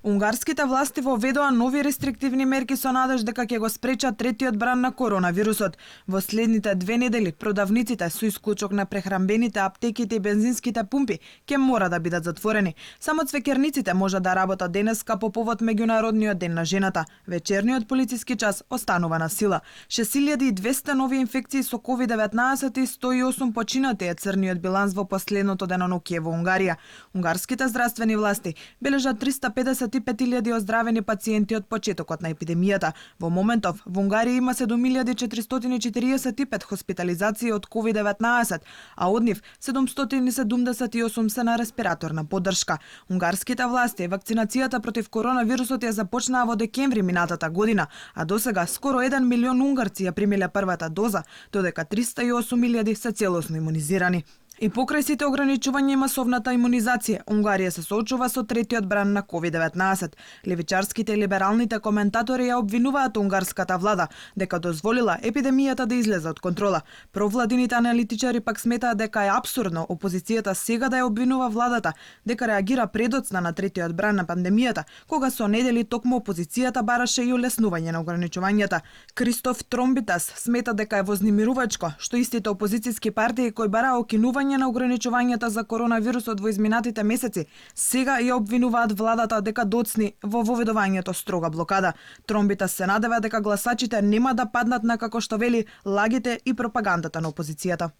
Унгарските власти воведоа нови рестриктивни мерки со надеж дека ќе го спречат третиот бран на коронавирусот. Во следните 2 недели продавниците со исклучок на прехрамбените, аптеките и бензинските пумпи ќе мора да бидат затворени. Само цвеќарниците може да работат денеска по повод меѓународниот ден на жената. Вечерниот полициски час останува на сила. 6200 нови инфекции со COVID-19 и 108 починати е црниот биланс во последното денонокие во Унгарија. Унгарските здравствени власти бележат 355.000 оздравени пациенти од почетокот на епидемијата. Во моментов во Унгарија има 7445 хоспитализации од COVID-19, а од нив 778 се на респираторна поддршка. Унгарските власти вакцинацијата против коронавирусот ја започнаа во декември минатата година, а досега скоро 1 милион унгарци ја примиле првата доза, додека 308.000 се целосно имунизирани. И покрај сите ограничувања и масовната имунизација, Унгарија се соочува со третиот бран на COVID-19. Левичарските и либералните коментатори ја обвинуваат унгарската влада дека дозволила епидемијата да излезе од контрола. Провладините аналитичари пак сметаат дека е апсурдно опозицијата сега да ја обвинува владата дека реагира предоцна на третиот бран на пандемијата, кога со недели токму опозицијата бараше и улеснување на ограничувањата. Кристоф Тромбитас смета дека е вознемирувачко што истите опозицијски партии кои бараа окинување на ограничувањата за коронавирусот во изминатите месеци, сега ја обвинуваат владата дека доцни во воведувањето строга блокада. Тромбитас се надева дека гласачите нема да паднат на, како што вели, лагите и пропагандата на опозицијата.